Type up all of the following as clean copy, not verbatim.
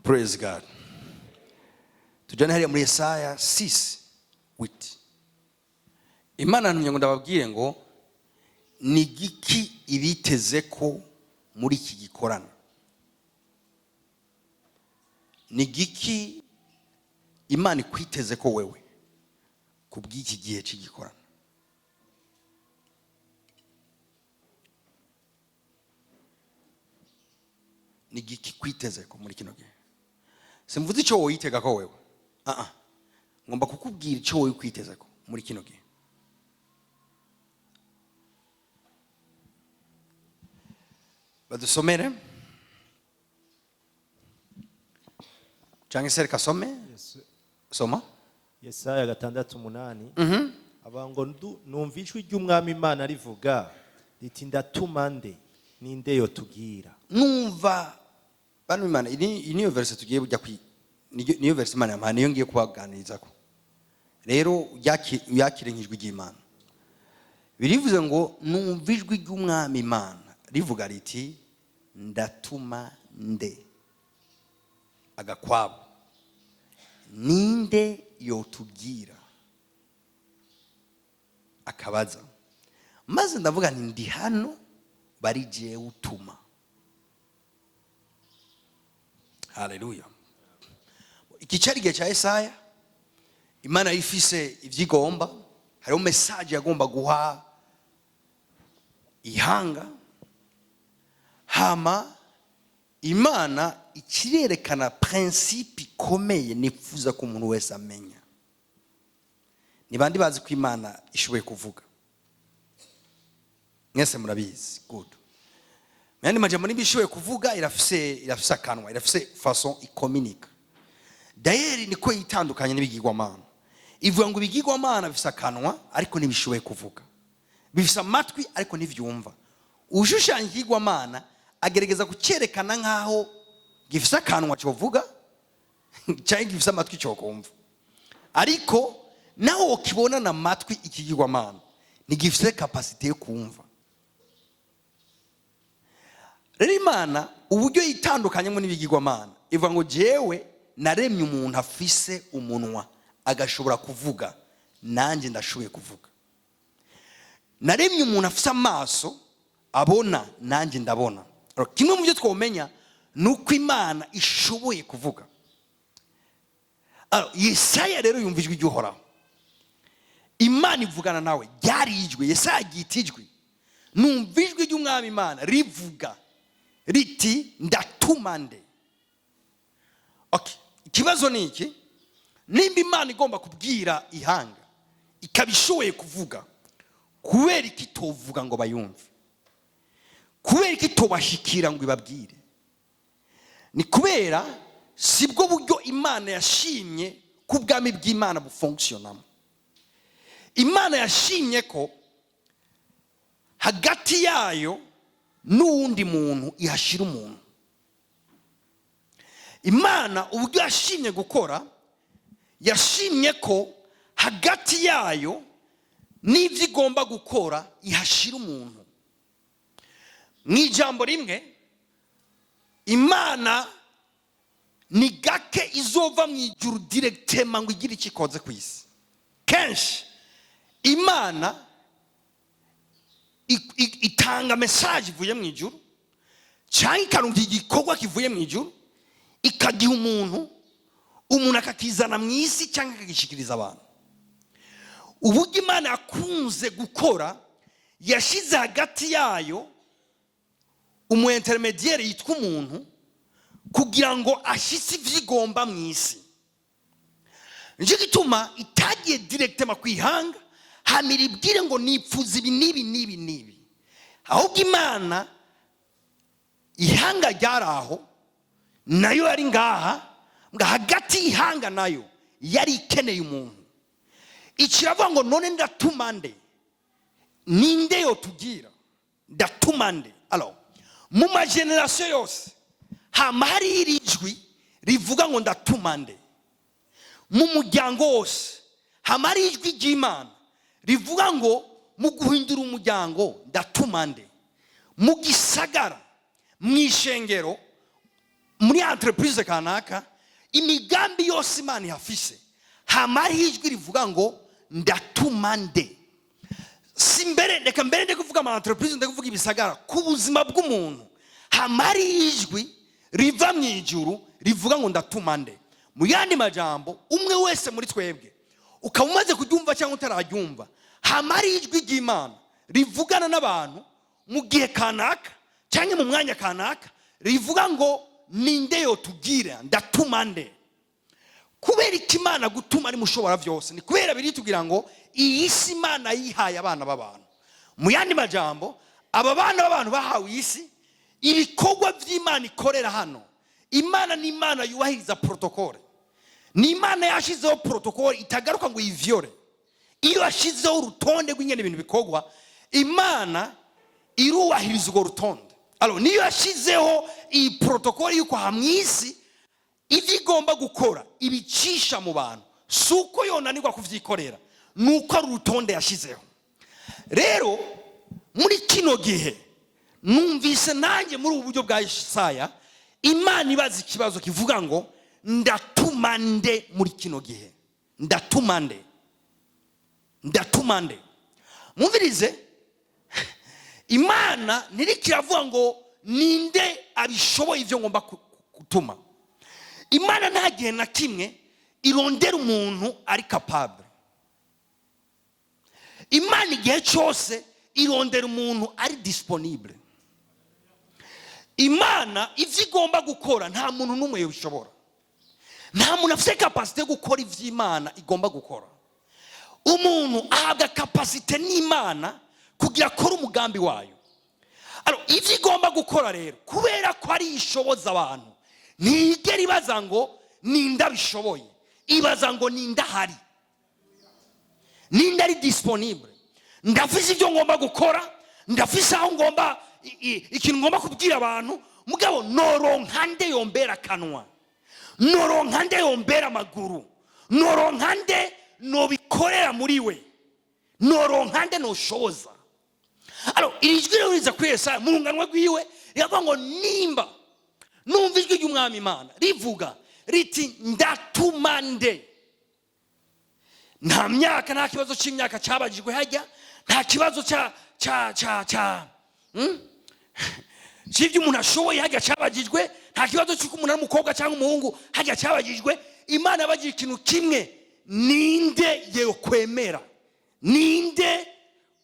Praise God. Tujyane hariya muri Yesaya 6:8. Imana ntumye ngo ndababwire ngo ni giki ibiteze ko muri iki gikorana, ni giki Imana ikwiteze ko wewe ku bw'iki gihe cy'igikorana. Ni giki kwiteze ko muri kino gihe? Simvuze icyo woyitega ko wewe, ngomba kukubwira icyo wowe kwiteze ko muri kino gihe. Badusomere cyangwa se reka some. Soma. Yesaya 6:8 avuga ngo numva ijwi ry'Umwami Imana rivuga riti: "Ndatuma nde? Ninde yotubwira?" Numva bano Imana, iyi niyo verse tugiye kujya kwi niyo verse Imana yampaye, niyo ngiye kubaganiriza ko. Rero uyakire nk'ijwi ry'Imana. Birivuze ngo numva ijwi ry'Umwami Imana rivuga riti: "Ndatuma nde?" Agakwabo, ninde yotubwira? Akabaza. Maze ndavuga nti: "Ndi hano, bari jewe utuma." Haleluya. Iki cyari igihe cya Yesaya. Imana ifise ibyo igomba, hariho message yagomba guha ihanga. Hama Imana ikirerekana principe ikomeye nifuza ko umuntu wese amenya. Ni bandi bazi ko Imana ishoboye kuvuga? Mwese murabizi. Good. Mu yandi majambo, niba ishoboye kuvuga, irafise akanwa, irafise façon ikominika. D'ailleurs niko yitandukanye n'ibigirwamana. Ivuga ngo ibigirwamana bifise akanwa ariko ntibishoboye kuvuga, bifise amatwi ariko ntibyumva. Ushushanya ikigirwamana agerageza kucyerekana nk'aho gifise akanwa cyovuga cyangwa gifise amatwi cyokumva, ariko naho ukibonana amatwi, ikigirwamana ntigifise capacité yo kumva. Rero Imana uburyo yitandukanyemo n'ibigirwamana, ivuga ngo jewe naremye umuntu afise umunwa agashobora kuvuga, nanjye ndashoboye kuvuga. Naremye umuntu afise amaso abona, nanjye ndabona. Alors, kimwe mu byo twomenya ni uko Imana ishoboye kuvuga. Alors, Yesaya rero yumva ijwi ry'Uhoraho, Imana ivugana nawe. Ryari ijwi? Yesaya aryita ijwi. Numva ijwi ry'Umwami Imana rivuga riti: "Ndatuma nde?" Okay. Ikibazo ni iki: nimba Imana igomba kubwira ihanga, ikaba ishoboye kuvuga, kubera iki itovuga ngo bayumve? Kubera iki itobashikira ngo ibabwire? Ni kubera sibwo buryo Imana yashimye ko ubwami bw'Imana bufonctionnamo. Imana yashimye ko hagati yayo n'uwundi muntu ihashyira umuntu. Imana uburyo yashimye gukora, yashimye ko hagati yayo n'ibyo igomba gukora ihashyira umuntu. Mu ijambo rimwe, Imana ni gake izova mu ijuru directement ngo igire icyo ikoze ku isi. Kenshi Imana itanga message ivuye mu ijuru cyangwa ikarunga igikorwa kivuye mu ijuru, ikagiha umuntu, umuntu akakizana mu isi cyangwa akagishikiriza abantu. Uburyo Imana yakunze gukora, yashyize hagati yayo umu intermédiaire yitwa umuntu kugira ngo ashyitse ibyo igomba mu isi. Nicyo gituma itagiye directement ku ihanga hamira ibwire ngo nipfuza ibi n'ibi n'ibi n'ibi. Ahubwo Imana, ihanga ryari aho, nayo yari ngaha, ngo hagati y'ihanga nayo yari ikeneye umuntu. Ikiravuga ngo: "None ndatuma nde? Ninde yotubwira? Ndatuma nde?" Alors, mu ma générations yose hama hari iri jwi rivuga ngo: "Ndatuma nde?" Mu muryango wose hama hari ijwi ry'Imana rivuga ngo: "Mu guhindura umuryango, ndatuma nde?" Mu gisagara, mu ishengero. Muri entreprise kanaka, imigambi yose Imana ihafise, hama hariho ijwi rivuga ngo: "Ndatuma nde?" Si mbere, reka mbere ndi kuvuga ama entreprise, ndi kuvuga ibisagara. Ku buzima bw'umuntu hama hariho ijwi riva mu ijuru rivuga ngo: "Ndatuma nde?" Mu yandi majambo, umwe wese muri twebwe, ukaba umaze kuryumva cyangwa utararyumva, hama hariho ijwi ry'Imana rivugana n'abantu mu gihe kanaka cyangwa mu mwanya kanaka, rivuga ngo: "Ninde yotubwira? Ndatuma nde?" Kubera iki Imana gutuma ari mushobora byose? Ni kubera biri tubwira ngo iyi si Imana yihaye abana b'abantu. Mu yandi majambo, aba bana b'abantu bahawe iyi si, ibikorwa by'Imana ikorera hano, Imana ni Imana yubahiriza protocole. Ni Imana yashyizeho protocole itagaruka ngo uyivyore. Iyo yashyizeho urutonde rw'ingene ibintu bikorwa, Imana irubahiriza urwo rutonde. Alors, niyo yashyizeho iyi protocole y'uko aha mu isi ibyo igomba gukora ibicisha mu bantu. Si uko yonanirwa kubyikorera, ni uko ari urutonde yashyizeho. Rero muri kino gihe numvise nanjye muri ubu buryo bwa Yesaya, Imana ibaza ikibazo kivuga ngo: "Ndatuma nde muri kino gihe? Ndatuma nde? Ndatuma nde?" Mwumvirize, Imana ntiriko iravuga ngo: "Ninde abishoboye ibyo ngomba gutuma?" Imana nta gihe na kimwe irondera umuntu ari capable. Imana igihe cyose irondera umuntu ari disponible. Imana ibyo igomba gukora, nta muntu n'umwe yabishobora. Nta muntu afite capacité yo gukora ibyo Imana igomba gukora. Umuntu ahabwa capacité n'Imana kugira akore umugambi wayo. Alors, ibyo igomba gukora rero, kubera ko ari ishoboza abantu, ntiyigera ibaza ngo: "Ninde abishoboye?" Ibaza ngo: "Ninde ahari? Ninde ari disponible? Ndafise ibyo ngomba gukora, ndafise aho ngomba, ikintu ngomba kubwira abantu. Mugabo noronka nde yombera akanwa? Noronka nde yombera amaguru? Noronka nde nobikorera muri we? Noronka nde noshoboza?" Alors, iri jwi rero riza kuri Yesaya mu runganwe rwiwe, riravuga ngo: "Nimba numva ijwi ry'Umwami Imana rivuga riti: 'Ndatuma nde?'" Nta myaka, nta kibazo cy'imyaka cyabajijwe hajya, nta kibazo cya cy'ibyo umuntu ashoboye hajya cyabajijwe, nta kibazo cy'uko umuntu ari umukobwa cyangwa umuhungu hajya cyabajijwe. Imana yabagira ikintu kimwe: ninde yokwemera? Ninde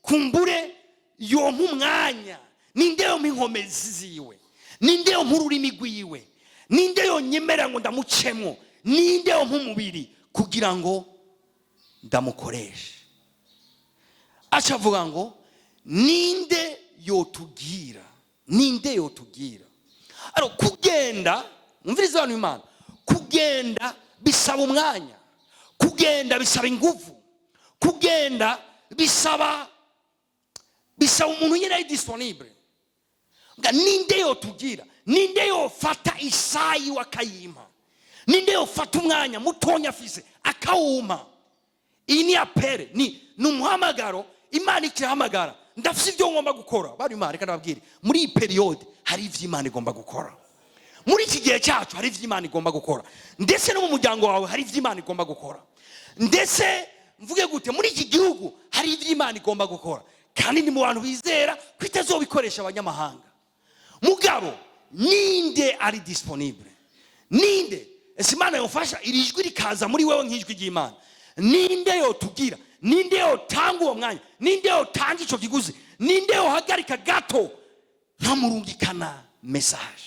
kumbure yompa umwanya? Ninde yompa inkomezi ziwe? Ninde yompa ururimi rwiwe? Ninde yonyemera ngo ndamucemo? Ninde yompa umubiri kugira ngo ndamukoreshe? Aca avuga ngo: "Ninde yotubwira? Ninde yotubwira?" Alors, kugenda, mwumvirize abantu, Imana, kugenda bisaba umwanya, kugenda bisaba ingufu, kugenda bisaba umuntu nyine ari disponible. Nga ninde yotubwira? Ninde yofata isaha yiwe akayimpa? Ninde yofata umwanya mutonya afise akawumpa? Iyi ni appel, ni umuhamagaro. Imana ikirahamagara: "Ndafise ibyo ngomba gukora." Bari Imana, reka ndababwire, muri iyi période hari ibyo Imana igomba gukora. Muri iki gihe cyacu hari ibyo Imana igomba gukora, ndetse no mu muryango wawe hari ibyo Imana igomba gukora, ndetse mvuge gute, muri iki gihugu hari ibyo Imana igomba gukora. Kandi ni mu bantu bizera ko itazobikoresha abanyamahanga. Mugabo ninde ari disponible? Ninde? Ese Imana yofasha iri jwi rikaza muri wewe nk'ijwi ry'Imana? Ninde yotubwira? Ninde yotanga uwo mwanya? Ninde yotanga icyo kiguzi? Ninde yohagarika gato nkamurungikana message?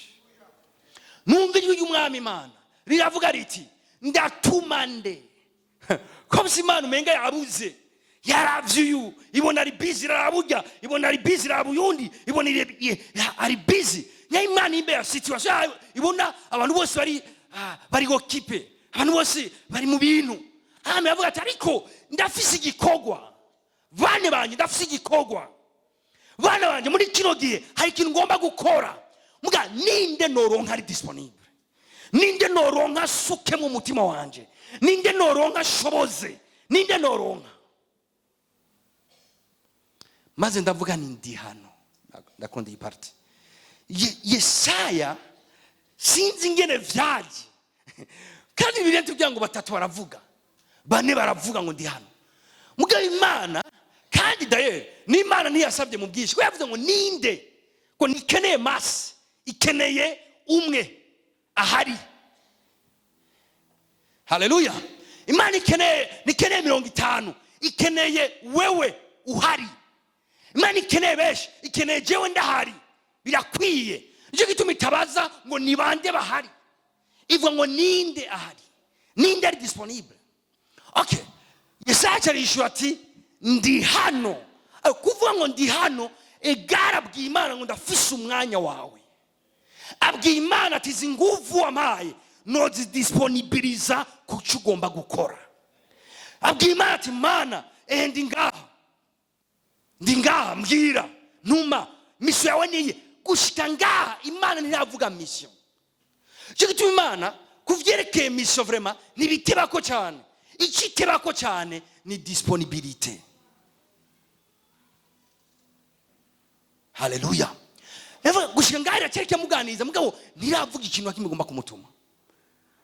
Numva ijwi ry'Umwami Imana riravuga riti: "Ndatuma nde?" Ko si Imana umenga yabuze, yaravye uyu, ibona ari busy, iraburya, ibona ari busy, iraba uyundi, ibona ari busy. Nyayo Imana imbere ya situation yayo, ibona abantu bose bari occupés, abantu bose bari mu bintu. Hama yavuga ati: "Ariko ndafise igikorwa, bane banje, ndafise igikorwa, bana banje. Muri kino gihe hari ikintu ngomba gukora. Muga ninde noronka ari disponible? Ninde noronka suke mu mutima wanje? Ninde noronka shoboze? Ninde noronka?" Maze ndavuga ni ndi hano. Ndakunda iyi partie. Yesaya. Sinzi ingene vyaje, kandi Bibiliya tubwira ngo batatu baravuga, bane baravuga ngo ndi hano. Mugabo Imana kandi d'ailleurs n'Imana ntiyasabye mu bwinshi, ko yavuze ngo ninde, ko ntikeneye masse, ikeneye umwe ahari. Haleluya! Imana ikeneye, ntikeneye 50, ikeneye wewe uhari. Imana ikeneye benshi, ikeneye jewe ndahari, birakwiye. Nicyo gituma itabaza ngo ni bande bahari, ivuga ngo ninde ahari, ninde ari disponible. Okay, Yesaya arishura ati ndi hano. Kuvuga ngo ndi hano, egara abwiye Imana ngo ndafise umwanya wawe. Abwiye Imana ati izi nguvu wampaye nozidisponibiliza ku cyo ugomba gukora. Abwiye Imana ati Mana, ehe ndi ngaha, ndi ngaha, mbwira, ntuma, mission yawe niye. Gushika ngaha Imana ntiravuga mission. Cyo gituma Imana ku vyerekeye mission vraiment ntibitebako cyane. Icyo itebako cyane ni disponibilité. Haleluya! Eva gushika ngaha iracyari cyamuganiriza, mugabo ntiravuga ikintu na kimwe igomba kumutuma.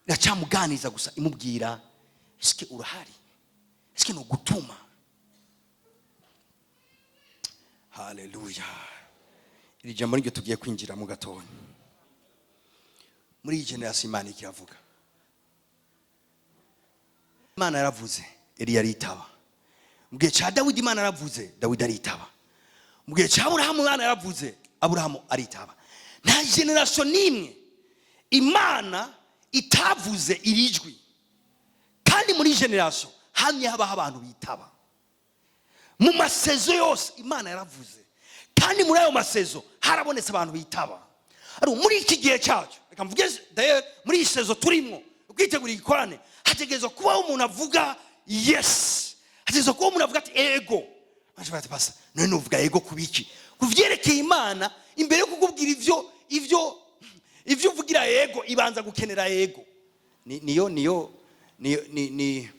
Iracyamuganiriza gusa, imubwira eske urahari, eske ni ugutuma. Haleluya! Iri jambo niryo tugiye kwinjira mu gatonya. Muri iyi generation Imana ikiravuga. Imana yaravuze, Eliya aritaba. Mu gihe cya Dawidi Imana yaravuze, Dawidi aritaba. Mu gihe cya Aburahamu Imana yaravuze, Aburahamu aritaba. Nta generation n'imwe Imana itavuze iri jwi. Kandi muri generation hamwe habaho abantu bitaba. Mu masezo yose Imana yaravuze, kandi muri ayo masezo harabonetse abantu bitaba. Ariko muri iki gihe cyacu, reka mvuge d'ailleurs, muri iyi sezo turimo kwitegura igikorane, hategerezwa kubaho umuntu avuga yes, hategerezwa kubaho umuntu avuga ati ego. Baje bati pasa none nuvuga ego kubiki? Kuvyerekeye Imana, imbere yo kukubwira ivyo uvugira ego, ibanza gukenera ego. Ni, niyo, niyo, niyo, ni, ni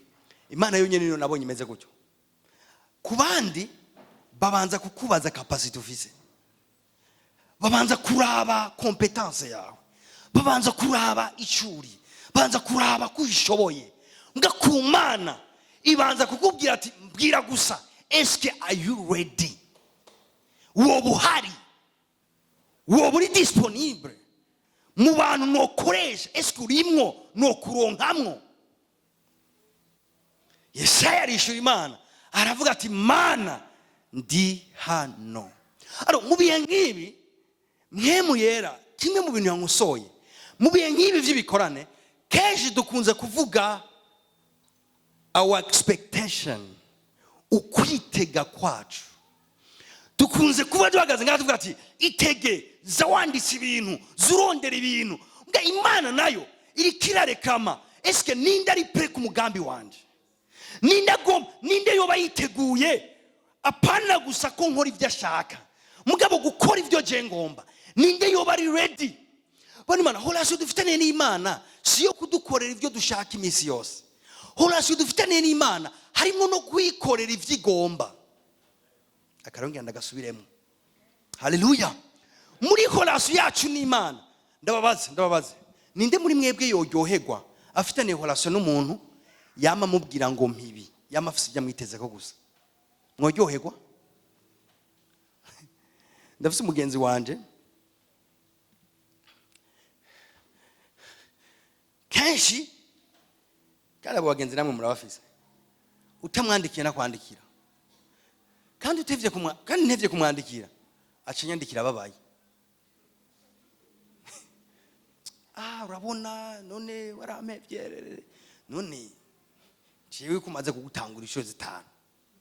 Imana yonyene niyo nabonye imeze gutyo. Ku bandi babanza kukubaza capacity ufise, babanza kuraba competence yawe, babanza kuraba icuri, babanza kuraba ko ushoboye. Mbwa ku Mana ibanza kukubwira ati mbwira gusa, eske are you ready? Woba uhari, woba uri disponible mu bantu nokoresha, eske urimwo nokuronkamwo? Yesaya arishura Imana aravuga ati Mana ndi hano. Aro mu bihe nk'ibi Mpwemu Yera, kimwe mu bintu yankosoye mu bihe nk'ibi by'ibikorane, kenshi dukunze kuvuga our expectation, ukwitega kwacu. Dukunze kuba duhagaze ngaha tuvuga ati itege, za wanditse ibintu, zurondera ibintu. Mbwa Imana nayo iriko irarekama, eske ninde ari prêt ku mugambi wanje? Ninde agomba, ninde yoba yiteguye? Apana gusa ko nkora ibyo ashaka, mugabo gukora ibyo je ngomba. Ninde yoba ari ready? Bano Imana, relation dufitaniye n'Imana si yo kudukorera ibyo dushaka iminsi yose. Relation dufitaniye n'Imana harimo no kuyikorera ibyo igomba. Akarongera ndagasubiremo. Haleluya! Muri relation yacu n'Imana, ndababaze, ndababaze, ninde muri mwebwe yoryoherwa afitaniye relation n'umuntu yama amubwira ngo mpibi, yama afise ibyo amwitezeko gusa? Mworyoherwa? Ndafise umugenzi wanje, kenshi kandi abo bagenzi namwe murabafise, utamwandikiye nakwandikira, kandi utevye kumwa, kandi ntevye kumwandikira aca nyandikira ababaye. Ah, urabona none warampevye, none jewe kumaze kugutangura inshuro 5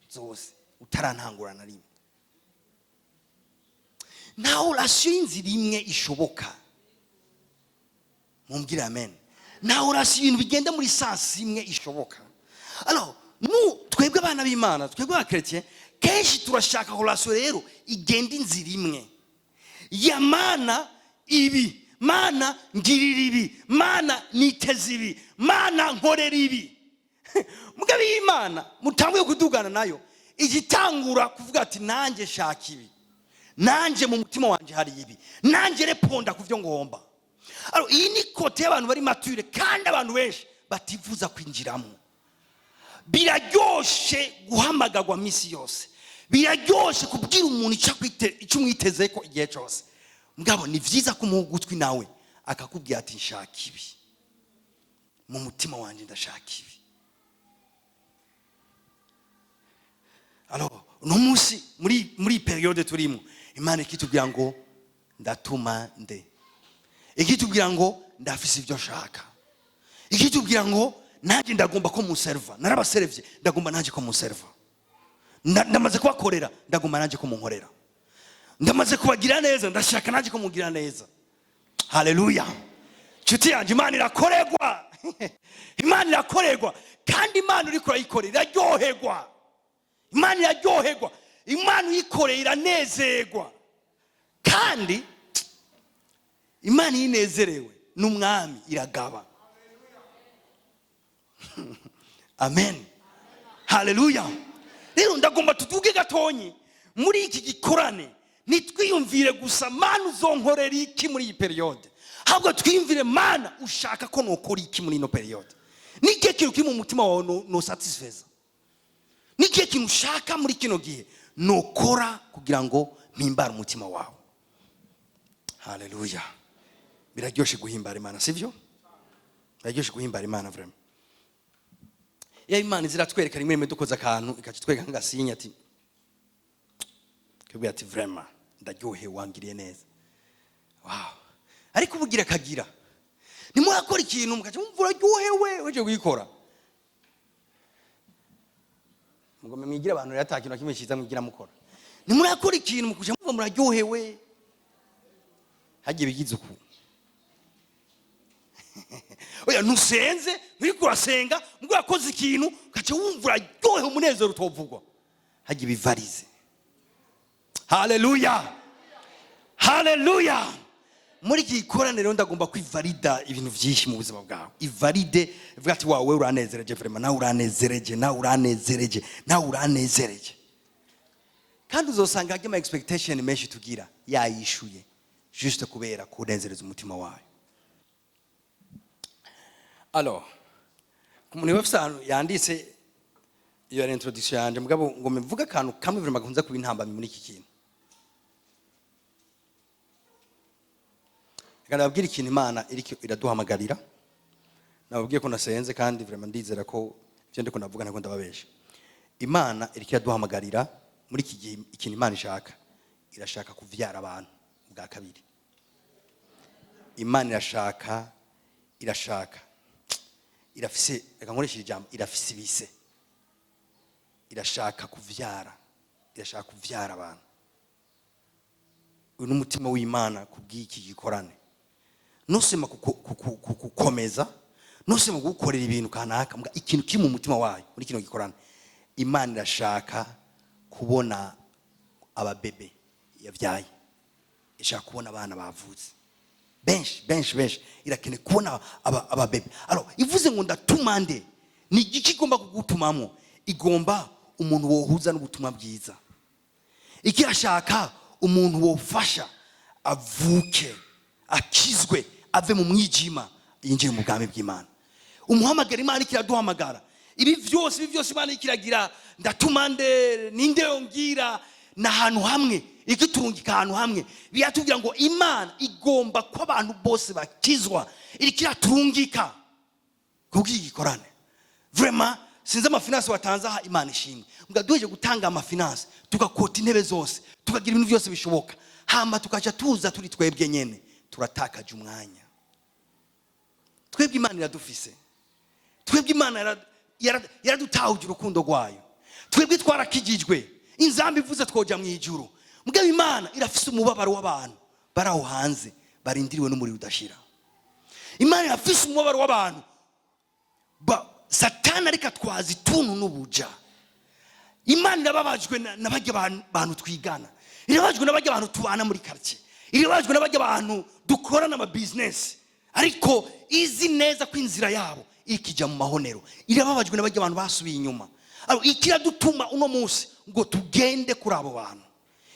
zose utarantangura na rimwe. Nta relation y'inzira imwe ishoboka. Mumbwire amen. Nta relation ibintu bigenda muri sens imwe ishoboka. Alors, nous twebwe abana b'Imana, twebwe aba chrétien, kenshi turashaka relation rero igenda inzira imwe. Ya Mana ibi, Mana ngirira ibi, Mana niteze ibi, Mana nkorera ibi. Mugabe y'Imana mutanguye kudugana nayo, igitangura kuvuga ati nanjye shaka ibi, nanjye mu mutima wanje hari ibi, nanjye reponda kuvyo ngomba. Alors, iyi ni côté y'abantu bari mature, kandi abantu benshi batifuza kwinjiramo. Biraryoshe guhamagagwa misi yose, biraryoshe kubwira umuntu icyo umwiteze ko igihe cyose. Mugabo ni vyiza ko umuha ugutwi, nawe akakubwira ati: "Nshaka ibi mu mutima wanjye, ndashaka ibi." Alors, uno munsi muri période turimo, Imana ikitubwira ngo: "Ndatuma nde?" Ikitubwira ngo: "Ndafise ibyo nshaka." Ikitubwira ngo: "Nanjye ndagomba ko muserva. Narabaserevye, ndagomba nanjye ko muserva. Ndamaze kubakorera, ndagomba nanjye ko munkorera. Ndamaze kubagira neza, ndashaka nanjye ko mugira neza." Haleluya! Nshuti yanjye, Imana irakorerwa, Imana irakorerwa, kandi Imana uriko urayikorera iraryoherwa. Imana iraryoherwa, Imana uyikoreye iranezerwa, kandi Imana iyo inezerewe n'umwami iragaba. Amen, haleluya! Rero ndagomba tuvuge gatonyi muri iki gikorane. Ntitwiyumvire gusa: "Mana, uzonkorera iki muri iyi période?" Ahubwo twiyumvire: "Mana, ushaka ko nokora iki muri ino période? Ni ikihe kintu kiri mu mutima wawe no satisfeza? Ni ikihe kintu ushaka muri kino gihe nokora kugira ngo mpimbare umutima wawe?" Haleluya! Biraryoshe guhimbara Imana, sibyo? Biraryoshe guhimbara Imana, vraiment. Iyo Imana iziratwereka rimwe rimwe dukoze akantu, ikatwereka nk'agasinya, ati kibwira ati: "Vraiment ndaryohewe, wangiriye neza, wow." Ariko ubugira akagira nimurakora ikintu mukaca mumva uraryohewe uje kuyikora, mugome mwigira abantu rero ata kintu na kimwe cyiza mwigira mukora. Nimurakora ikintu mukaca mumva muraryohewe, hagiye bigize uku. Oya, ntusenze, nturiko urasenga, mbwo yakoze ikintu ukaca wumva uraryohewe, umunezero utovugwa, hagiye bivarize. Haleluya, haleluya! Muri iki gikoraniro ndagomba kwivalida ibintu byinshi mu buzima bwawe. Ivalide, ivuga ati: "Wawe uranezereje vraiment, nawe uranezereje, nawe uranezereje, nawe uranezereje." Kandi uzosanga hajya ama expectation menshi tugira yayishuye, juste kubera kunezereza umutima wayo. Alors, ku muntu wese ahantu yanditse, iyo ari introduction yanje. Mugabo ngo mvuge akantu kamwe vraiment gakunze kuba intambamyi muri iki kintu. Reka ndababwire ikintu Imana iriko iraduhamagarira. Nababwiye ko nasenze, kandi vraiment ndizera ko ibyo ndiko ndavuga ntabwo ndababesha. Imana iriko iraduhamagarira muri iki gihe. Ikintu Imana ishaka, irashaka kuvyara abantu bwa kabiri. Imana irashaka, irafise, reka nkoreshe iri jambo, irafise ibise, irashaka kuvyara, irashaka kuvyara abantu. Uyu ni umutima w'Imana kubw'iki gikorane. Nusema kugukomeza, nusema kugukorera ibintu kanaka, mbwa ikintu kiri mu mutima wayo muri kino gikorane, Imana irashaka kubona ababebe yabyaye, ishaka kubona abana bavutse benshi, benshi, benshi. Irakeneye kubona ababebe. Alors, ivuze ngo: "Ndatuma nde?" Ni igiki igomba kugutumamo? Igomba umuntu wohuza n'ubutumwa bwiza. Ikirashaka umuntu wofasha avuke, akizwe, ave mu mwijima, yinjire mu bwami bw'Imana. Umuhamagara Imana ikiraduhamagara. Ibi byose, ibi byose Imana ikiragira: "Ndatuma nde? Ninde yongira?" Ni ahantu hamwe igiturungika, ahantu hamwe biratubwira ngo Imana igomba ko abantu bose bakizwa. Iriko iraturungika kubw'igikorane. Vraiment, sinzi ama finances watanze aha, Imana ishimwe. Mbwa duheje gutanga ama finances, tugakota intebe zose, tukagira ibintu byose bishoboka, hama tukaca tuza turi twebwe nyene, turatakaje umwanya. Twebwe Imana iradufise, twebwe Imana yaradutahuje urukundo rwayo, twebwe twarakijijwe, inzambi ivuze twoja mu ijuru. Mugabo Imana irafise umubabaro w'abantu bari aho hanze barindiriwe n'umuriro udashira. Imana irafise umubabaro w'abantu Satani ariko atwaza ituntu n'ubuja. Imana irababajwe na barya bantu twigana, irababajwe na barya bantu tubana muri quartier, irababajwe na barya bantu dukorana ama business, ariko izi neza ko inzira yabo ikijya mu mahonero. Irababajwe na barya bantu basubiye inyuma. Ikiradutuma uno munsi ngo tugende kuri abo bantu.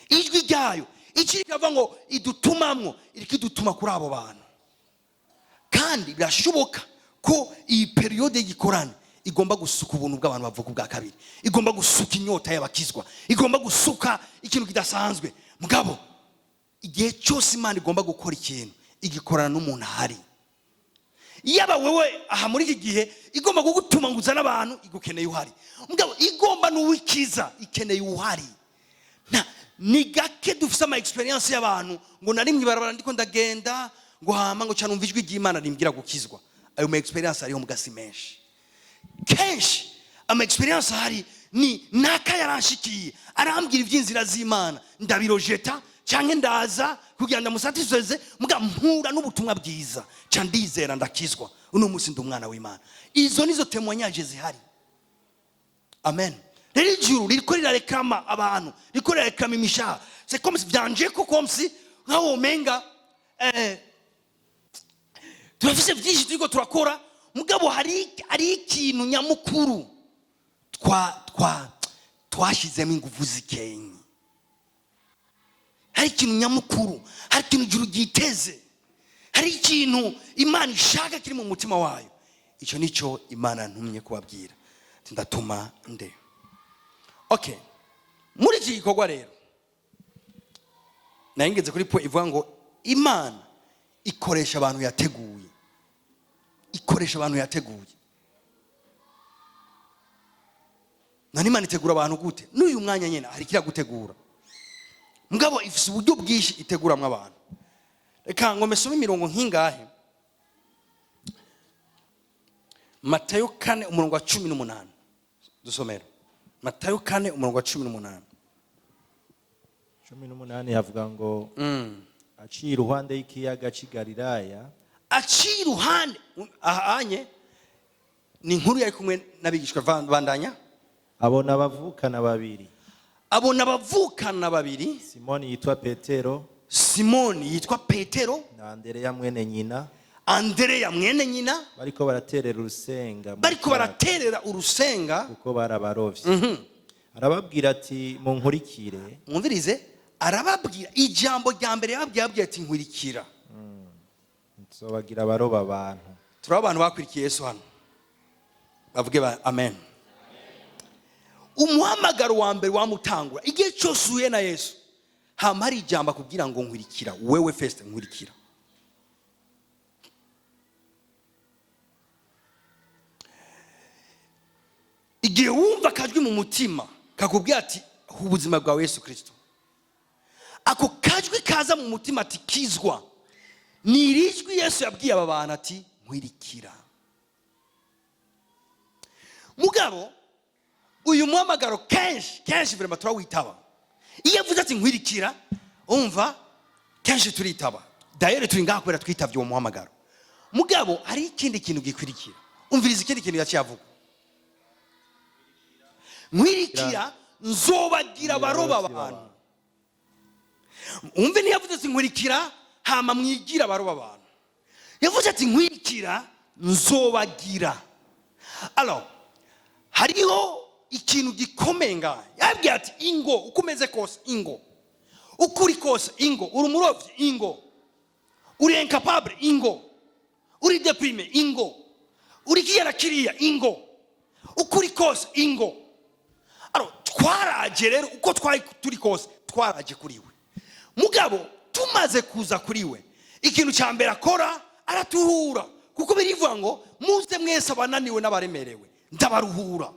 Ijwi ryayo iki rikavuga ngo idutumamwo, iriko idutuma kuri abo bantu. Kandi birashoboka ko iyi période y'igikorane igomba gusuka ubuntu bw'abantu bavuka ubwa kabiri, igomba gusuka inyota y'abakizwa, igomba gusuka ikintu kidasanzwe. Mugabo igihe cyose Imana igomba gukora ikintu, igikorana n'umuntu ahari. Yaba wewe aha muri iki gihe igomba kugutuma ngo uzane abantu, igukeneye uhari. Mugabo igomba n'uwikiza, ikeneye uhari. Ni gake dufise ama expérience y'abantu ngo nari mw'ibarabara ndiko ndagenda, ngo hama ngo cyane umva ijwi ry'Imana rimbwira gukizwa. Ayo ma expérience ariho mugasi menshi. Kenshi ama expérience ahari ni naka yaranshikiye, arambwira iby'inzira z'Imana, ndabirojeta cyangwa ndaza kugira ndamusatisfeze, muga mpura n'ubutumwa bwiza, ca ndizera, ndakizwa, uno munsi ndi umwana w'Imana. Izo nizo témoignage zihari. Amen. Rero ijuru ririko rirarekama abantu, ririko rirarekama imishaha. C'est comme si vyanje ko, comme si nkaho womenga turafise byinshi turiko turakora, mugabo hari ikintu nyamukuru twa twa twashizemo ingufu zikenye. Hari ikintu nyamukuru, hari ikintu ijuru ryiteze, hari ikintu Imana ishaka kiri mu mutima wayo. Icyo nicyo Imana ntumye kubabwira. Ati, "Ndatuma nde?" Okay, muri iki gikorwa rero nayingeze kuri point ivuga ngo Imana ikoresha abantu yateguye, ikoresha abantu yateguye. None Imana itegura abantu gute? N'uyu mwanya nyine hari kiragutegura, mugabo ifise uburyo bwinshi iteguramwo abantu. Reka ngo mesome imirongo nk'ingahe. Matayo 4 umurongo wa 18. Dusomera Matayo 4 umurongo wa 18. 18 havuga ngo: Aciye iruhande y'ikiyaga cy'i Galilaya. Aciye iruhande aha anye ni inkuru yari kumwe n'abigishwa. Bandanya. Abona abavukana babiri. Abona abavukana babiri. Simoni yitwa Petero. Simoni yitwa Petero. Na Andereya mwene nyina. Andereya mwene nyina. Bariko baraterera urusenga mu Bariko kiyaga, baraterera urusenga. kuko barabarovyi. Arababwira ati: "Munkurikire." Mwumvirize, arababwira ijambo rya mbere yababwiye, yababwiye ati: "Nkurikira." Nzobagira abaroba abantu. Turi abantu bakurikiye Yesu hano, bavuge ba amen. Umuhamagaro wa mbere wamutangura igihe cyose uhuye na Yesu, hama hari ijambo akubwira ngo: "Nkurikira wewe first, nkurikira." Igihe wumva akajwi mu mutima kakubwira ati: "Ha ubuzima bwawe Yesu Kirisito," ako kajwi kaza mu mutima ati: "Kizwa," ni iri jwi Yesu yabwiye aba bantu ati: "Nkurikira." Mugabo uyu muhamagaro kenshi kenshi vraiment turawitaba. Iyo avuze ati: "Nkurikira," umva, kenshi turitaba. D'ailleurs turi ngaha kubera twitavye uwo muhamagaro. Mugabo hari ikindi kintu gikwirikira. Umviriza ikindi kintu yaciye avuga: "Nkwirikira, nzobagira abaroba abantu." Umve, ntiyavuze ati: "Nkurikira hama mwigira abaroba abantu." Yavuze ati: "Nkurikira, nzobagira." Alors hariho ikintu gikomeye ngaha. Yabwiye ati: "Ingo uko umeze kose, ingo uko uri kose, ingo uri umurovyi, ingo uri incapable, ingo uri déprimé, ingo uri kiriya na kiriya, ingo uko uri kose, ingo." Alors twaraje rero, uko twari turi kose twaraje kuri we. Mugabo tumaze kuza kuri we, ikintu cya mbere akora, araturuhura, kuko birivuga ngo: "Muze mwese abananiwe n'abaremerewe, ndabaruhura."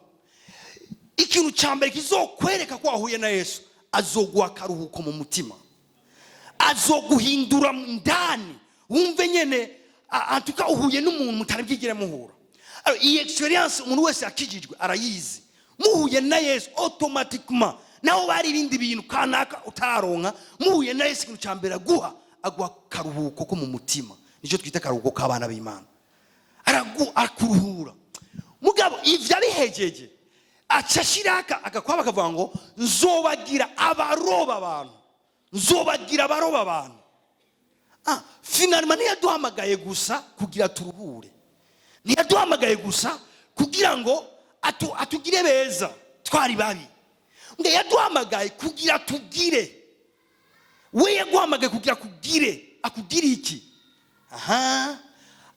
Ikintu cya mbere kizokwereka ko wahuye na Yesu, azoguha akaruhuko mu mutima, azoguhindura ndani, wumve nyene antuka uhuye n'umuntu mutari bwigire muhura. Alors, iyi expérience umuntu wese yakijijwe arayizi. Muhuye na Yesu, automatiquement naho bari ibindi bintu kanaka utararonka, muhuye na Yesu, ikintu cya mbere aguha, aguha akaruhuko ko mu mutima. Nicyo twita akaruhuko k'abana b'Imana. Arakuruhura. Mugabo ivyo abihejeje, aca ashiraka agakwaba, akavuga ngo: "Nzobagira abaroba abantu, nzobagira abaroba abantu." Finalement ntiyaduhamagaye gusa kugira turuhure, ntiyaduhamagaye gusa kugira ngo atugire beza twari babi, ngo yaduhamagaye kugira tugire. We yaguhamagaye kugira akugire. Akugire iki? Aha.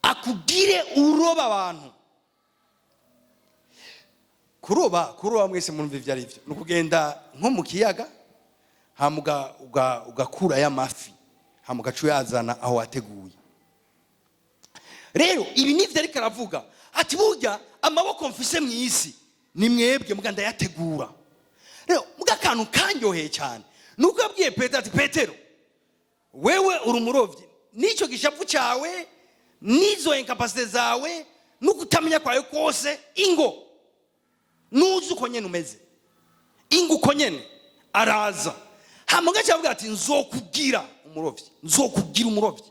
Akugire uroba abantu. Kuroba mwese murumva ivyo ari byo, ni ukugenda nko mu kiyaga, hama ugakurayo amafi, hama ugaca uyazana aho wateguye. Rero ibi nivyo ariko aravuga ati: "Burya amaboko mfise mu isi ni mwebwe, muga ndayategura." Rero muga akantu kanyoheye cyane ni uko yabwiye Petero ati: "Petero, wewe uri umurovyi, n'icyo gishavu cyawe n'izo incapacités zawe no kutamenya kwawe kose, ingo nuzi uko nyene umeze, ingo uko nyene." Araza, hama gace avuga ati: "Nzokugira umurovyi, nzokugira umurovyi."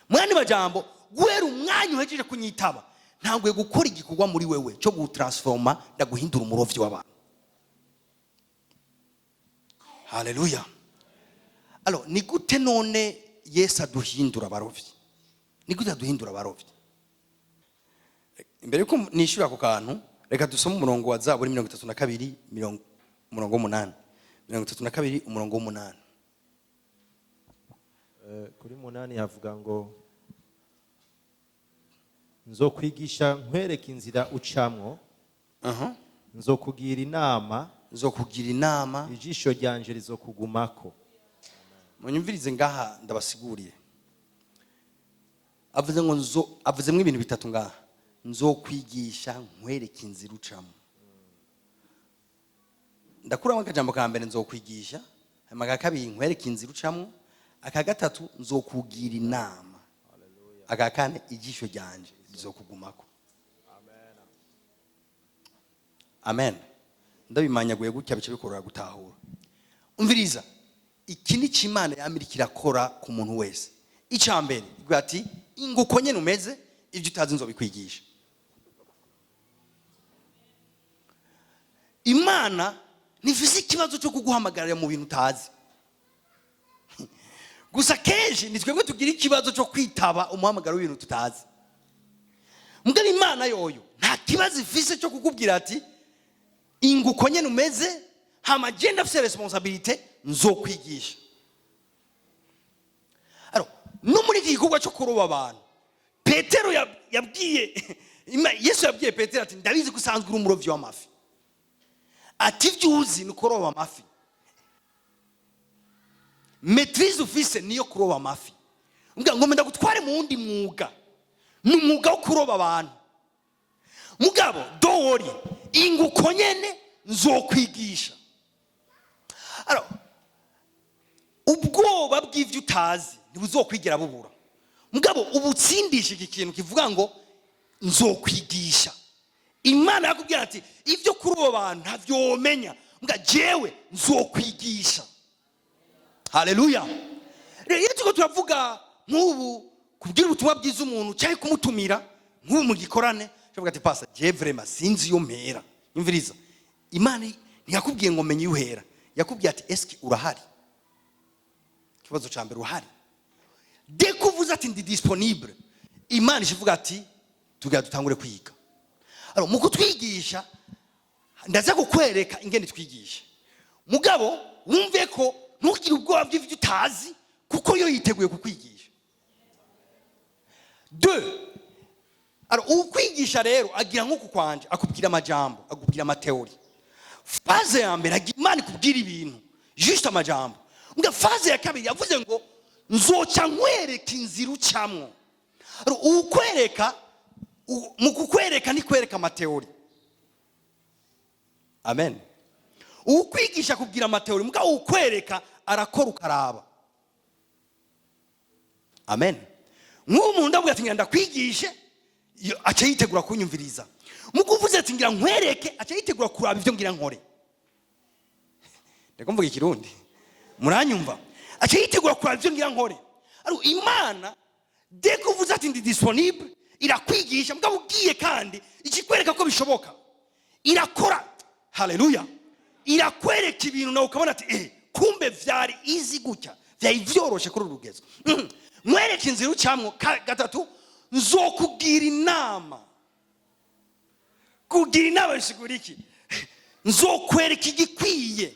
Mu yandi majambo, guhera umwanya uhejeje kunyitaba, ntanguye gukora igikorwa muri wewe cyo gutransforma, ndaguhindura umurovyi w'abantu. Haleluya! Alors, ni gute none Yesu aduhindura abarovyi? Ni gute aduhindura abarovyi? Imbere yuko nishyura ako kantu, reka dusome umurongo wa Zaburi 32, umurongo w'8. 32, umurongo w'8. Kuri 8 havuga ngo: "Nzokwigisha, nkwereka inzira ucamwo, nzokugira inama." Nzokugira inama. "Ijisho ryanje rizokugumako." Munyumvirize ngaha ndabasiguriye. Avuze ngo nzo, avuzemo ibintu bitatu ngaha: nzokwigisha, nkwereka inzira ucamo. Ndakuramo akajambo ka mbere, nzokwigisha. Hanyuma aka kabiri, nkwereka inzira ucamo. Aka gatatu, nzokugira inama. Aka kane, ijisho ryanje rizokugumako. Amen. Ndabimanyaguye gutya bice bikorora gutahura. Umviriza, iki ni cyo Imana yamira kirakora ku muntu wese. Icya mbere igira ati: "Ingo uko nyene umeze, ibyo utazi nzobikwigisha." Imana ntifise ikibazo cyo kuguhamagarira mu bintu utazi. Gusa kenshi ni twebwe tugira ikibazo cyo kwitaba umuhamagaro w'ibintu tutazi. Mugabo Imana yoyo nta kibazo ifise cyo kukubwira ati: "Ingo uko nyene umeze, hama je ndafise responsabilité, nzokwigisha." Alors, no muri iki gikorwa cyo kuroba abantu, Petero yabwiye Yesu yabwiye Petero ati: "Ndabizi ko usanzwe uri umurovyi w'amafi." Ati: "Ibyo uzi ni kuroba amafi, maîtrise ufise niyo kuroba amafi. Mbwa ngo ndagutware mu wundi mwuga, ni umwuga wo kuroba abantu. Mugabo don't worry, inguko nyene nzokwigisha." Alors, ubwoba bw'ibyo utazi ntibuzokwigira bubura, mugabo ubutsindisha iki kintu kivuga ngo nzokwigisha. Imana yakubwira ati: "Ibyo kuroba abantu ntabyo womenya, mbwa jewe nzokwigisha." Haleluya! Rero iyo turiko turavuga nk'ubu kubwira ubutumwa bwiza umuntu cyangwa kumutumira nk'ubu mu gikorane, tuvuga ati: "Pastor, je vraiment sinzi iyo mpera." Imviriza, Imana ntiyakubwiye ngo menye iyo uhera. Yakubwiye ati: "Eske urahari?" Ikibazo cya mbere, urahari? Dès que uvuze ati: "Ndi disponible", Imana ivuga ati: "Tugira dutangure kwiga." Alors, mu kutwigisha, ndaza kukwereka ingene twigisha. Mugabo wumve ko ntugire ubwoba bw'ibyo utazi, kuko yo yiteguye kukwigisha. Deux, alors ukwigisha rero agira nk'uku kwanje, akubwira amajambo, akubwira amathéories. Phase ya mbere agira Imana ikubwira ibintu, juste amajambo. Mbwa phase ya kabiri yavuze ngo: "Nzoca nkwereka inzira ucamwo." Alors, ukwereka mu kukwereka ni kwereka amathéories. Amen. Ukwigisha kubwira amathéories, mugabo ukwereka arakora ukaraba. Amen. Nk'ubu umuntu ndavuga ati: "Ngira ndakwigishe", aca yitegura kunyumviriza. Muko uvuze ati: "Ngira nkwereke", aca yitegura kuraba ibyo ngira nkore. Ndiko mvuga ikirundi, muranyumva? Aca yitegura kuraba ibyo ngira nkore. Ariko Imana, dès que uvuze ati: "Ndi disponible", irakwigisha. Mugabo ugiye kandi ikikwereka ko bishoboka, irakora. Haleluya! Irakwereka ibintu nawe ukabona ati: "Kumbe vyari easy gutya, vyari vyoroshe kuri uru rugezo." Mwereke inzira ucamwo. Gatatu, nzokugira inama. Kugira inama bisigura iki? Nzokwereka igikwiye,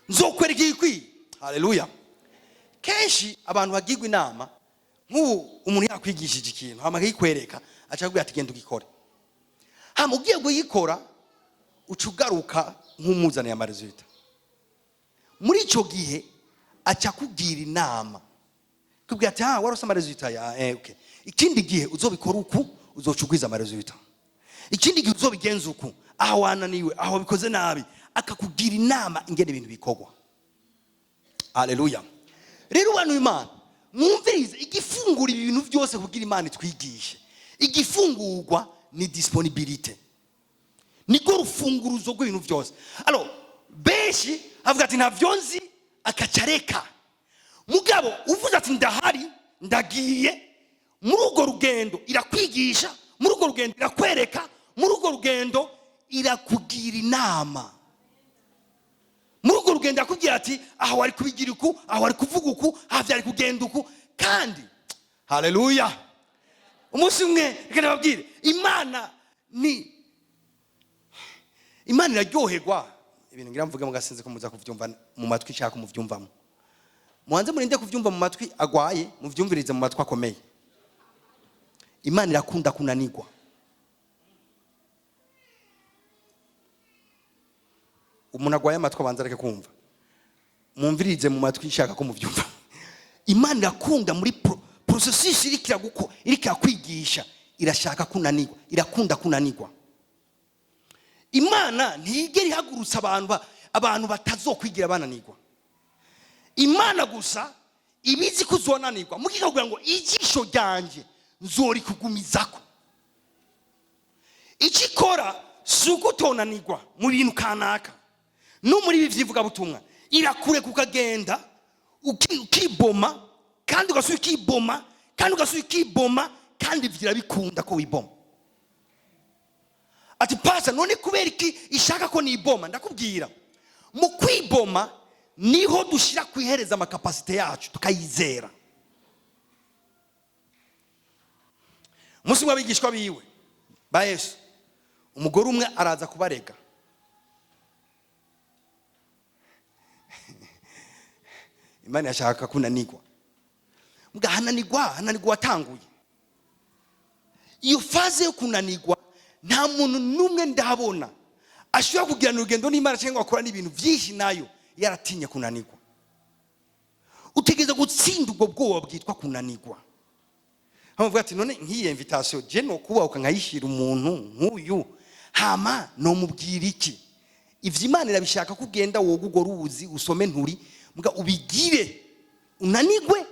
nzokwereka igikwiye. Haleluya! Kenshi abantu bagirwa inama, Nk'ubu umuntu yakwigishije ikintu, hama akayikwereka, aca akubwira ati: "Genda ugikore." Hama ugiye kuyikora, uca ugaruka nk'umuzaniye ama résultats. Muri icyo gihe aca akubwira inama, kubwira ati: "Ah, warose ama résultats ya okay. Ikindi gihe uzobikora uku, uzoca ugwiza ama résultats. Ikindi gihe uzobigenza uku, aho wananiwe, aho wabikoze nabi." Akakugira inama ingene ibintu bikorwa. Haleluya! Rero bantu Imana, mwumvirize: igifungura ibi bintu byose kugira Imana itwigishe, igifungurwa ni disponibilité, niko rufunguruzo rw'ibintu byose. Alors benshi avuga ati: "Ntavyo nzi," akaca areka. Mugabo uvuze ati: "Ndahari, ndagiye muri urwo rugendo," irakwigisha muri urwo rugendo, irakwereka muri urwo rugendo, irakugira inama muri urwo rugendo, irakubwira ati: "Aho wari kubigira uku, aho wari kuvuga uku, aho byari kugenda uku." Kandi haleluya, umunsi umwe reka ndababwire, Imana ni Imana, iraryoherwa. Ibintu ngira mvuge mugasinze ko muza kuvyumva mu matwi, nshaka muvyumvamo. Mubanze murinde kuvyumva mu matwi agwaye, muvyumvirize mu matwi akomeye. Imana irakunda kunanirwa. Umuntu agwaye amatwi abanza areke kumva, mwumvirize mu matwi, nshaka ko muvyumva. Imana irakunda muri processus iriko irakwigisha, irashaka kunanirwa, irakunda kunanirwa. Imana ntiyigera ihagurutsa abantu abantu batazokwigira bananirwa. Imana gusa ibizi ko uzonanirwa, mugiga kugira ngo ijisho ryanjye nzorikugumizako. Icyo ikora si uko utonanirwa mu bintu kanaka. No muri ibi by'ivugabutumwa, irakureka ukagenda, ukiboma, kandi ugasubira ukiboma, kandi ugasubira ukiboma, kandi ivyo irabikunda ko wiboma. Ati: "Pasa, none kubera iki ishaka ko niboma?" Ndakubwira, mu kwiboma niho dushyira ku ihereza ama capacités yacu, tukayizera. Umunsi umwe abigishwa biwe ba Yesu, umugore umwe araza kubarega. Imana yashaka kunanirwa. Mbwa hananirwa, hananirwa watanguye iyo phase yo kunanirwa. Nta muntu n'umwe ndabona ashobora kugirana urugendo n'Imana cyangwa akora n'ibintu byinshi nayo yaratinye kunanirwa. Utegereza gutsinda ubwo bwoba bwitwa kunanirwa. Hano bavuga ati: "None nk'iyi invitation je no kubahuka nkayishyira umuntu nk'uyu, hama nomubwira iki?" Ivyo Imana irabishaka ko ugenda woga urwo ruzi, usome nturi mbwa, ubigire unanigwe,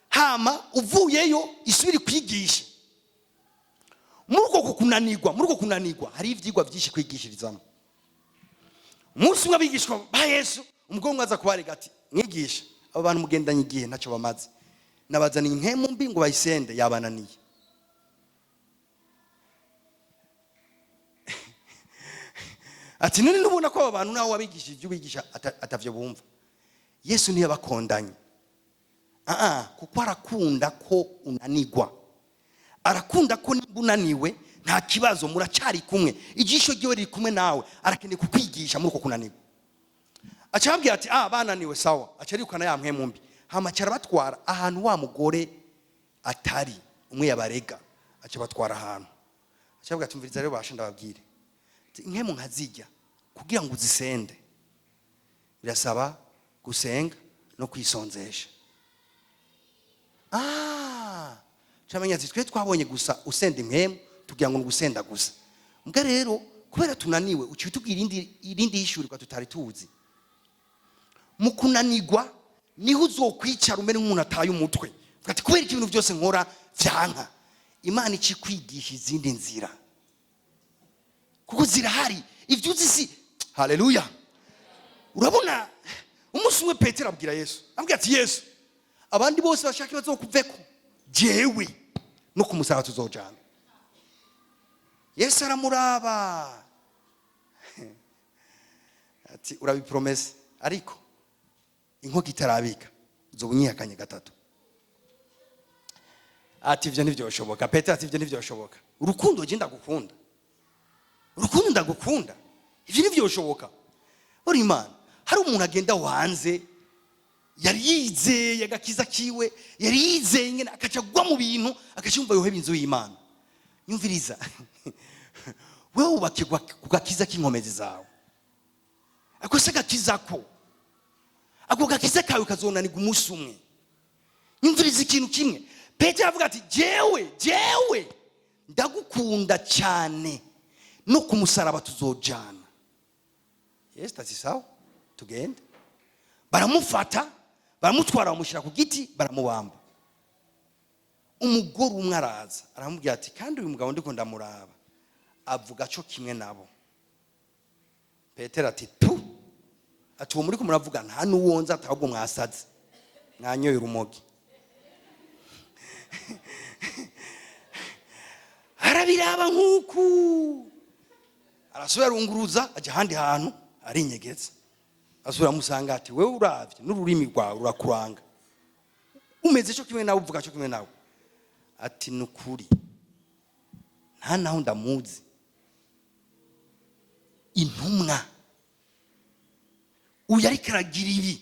hama uvuyeyo isubire kwigisha. Muri uko kunanirwa, muri uko kunanirwa hari ivyigwa byinshi kwigishirizamo. Umunsi umwe abigishwa ba Yesu, umugore umwe aza kubarega ati: "Mwigisha, aba bantu mugendanye igihe ntacyo bamaze. Nabazaniye impemu mbi ngo bayisende, yabananiye." Ati: "None nubona ko aba bantu nawe wabigishije ibyo ubigisha atavyo bumva?" Yesu ntiyabakondanye. Ah, kuko arakunda ko unanigwa, arakunda ko nimba unaniwe nta kibazo, muracyari kumwe, ijisho ryiwe riri kumwe nawe, arakeneye kukwigisha muri uko kunanirwa. Aca ababwira ati: "Ah, bananiwe, sawa." Aca arikana ya mpemu mbi, hama aca arabatwara ahantu wa mugore atari umwe yabarega. Aca abatwara ahantu, aca avuga ati: "Umviriza rero basha, ndababwire." Ati: "Impemu nkazijya, kugira ngo uzisende birasaba gusenga no kwisonzesha." Ah, camenya ati: "Twe twabonye gusa usenda impemu, tugira ngo ni ugusenda gusa. Mbwa rero kubera tunaniwe, uciye utubwira irindi hishurirwa tutari tuzi." Mu kunanirwa niho uzokwicara umere nk'umuntu ataye umutwe. Uvuga ati: "Kubera iki ibintu byose nkora vyanka?" Imana ica ikwigisha izindi nzira, kuko zirahari. Ibyo uzi si. Haleluya! Urabona, umunsi umwe Petero abwira Yesu, abwira ati: "Yesu, abandi bose bashaka bazokuveko, jewe no kumusaba tuzojana." Yesu aramuraba ati: "Urabipromese, ariko inkoko itarabika uzoba unyihakanye gatatu." Ati: "Ivyo ntivyoshoboka." Petero ati: "Ivyo ntivyoshoboka. Urukundo je ndagukunda, urukundo ndagukunda, ivyo ntivyoshoboka." Uri Imana, hari umuntu agenda hanze. Yari yizeye agakiza kiwe, yari yizeye ingene akaca agwa mu bintu, akaca yumva yoheba inzu y'Imana. Nyumviriza, wewe wubakirwa ku gakiza k'inkomezi zawe. Ako si agakiza ko, ako gakiza kawe kazonanirwa umunsi umwe. Nyumviriza ikintu kimwe, Petero aravuga ati: "Jewe, jewe ndagukunda cyane, no ku musaraba tuzojana." Yesu ati: "Sawa, tugende." Baramufata, baramutwara, bamushyira ku giti, baramubamba. Umugore umwe araza, aramubwira ati: "Kandi uyu mugabo ndiko ndamuraba, avuga cyo kimwe nabo." Petero ati: "Tu!" Ati: "Uwo muri ko muravuga nta n'uwo nzi." Ati: "Ahubwo mwasaze, mwanyoye urumogi." Arabiraba nk'uku, arasubira arunguruza, ajya ahandi hantu arinyegeza. Asubira amusanga, ati: "Wewe uravye n'ururimi rwawe rurakuranga, umeze cyo kimwe nawe, uvuga cyo kimwe nawe." Ati: "Ni ukuri, nta naho ndamuzi." Intumwa uyu ariko aragira ibi,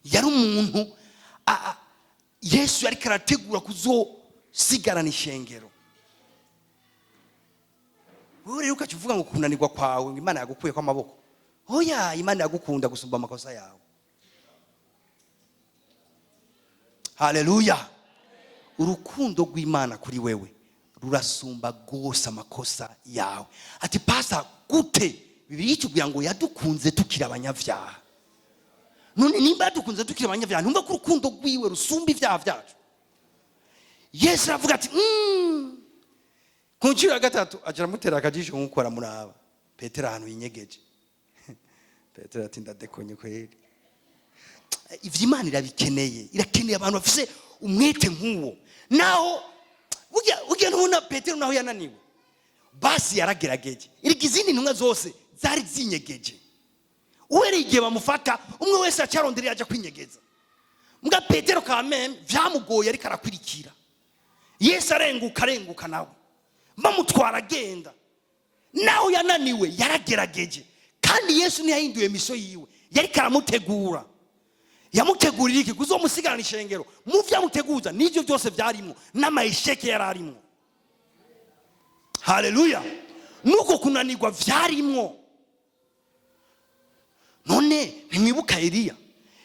yari umuntu Yesu yariko arategura kuzosigarana ishengero. Wowe rero ukaca uvuga ngo kunanirwa kwawe, ngo Imana yagukuyeko amaboko. Oya, Imana yagukunda gusumba amakosa yawe. Haleluya! Urukundo rw'Imana kuri wewe rurasumba rwose amakosa yawe. Ati: "Pastor, gute?" Bibiliya itubwira ngo yadukunze tukiri abanyabyaha. None nimba yadukunze tukiri abanyabyaha, ntumva ko urukundo rwiwe rusumba ibyaha byacu? Yesu aravuga ati Ku nshuro ya gatatu aca aramutera akajisho nk'uko aramuraba Petero ahantu yinyegeje. Petero ati: "Ndadekonye kweri." Ivyo Imana irabikeneye, irakeneye abantu bafise umwete nk'uwo. Naho burya ntubona Petero, naho yananiwe, basi yaragerageje. Erega izindi ntumwa zose zari zinyegeje. Uhereye igihe bamufata, umwe wese acarondereye aja kwinyegeza. Mbwa Petero kameme vyamugoye, ariko arakwirikira Yesu, arenguka, arenguka nawe, bamutwara agenda. Naho yananiwe, yaragerageje. Kandi Yesu ntiyahinduye mission yiwe, yariko aramutegura. Yamutegurira iki? Kuzomusigarana ishengero. Mu vyo amuteguza n'ivyo byose vyarimwo, n'ama échecs yari arimwo. Haleluya! Nuko kunanirwa vyarimwo. None ntimwibuka Eliya?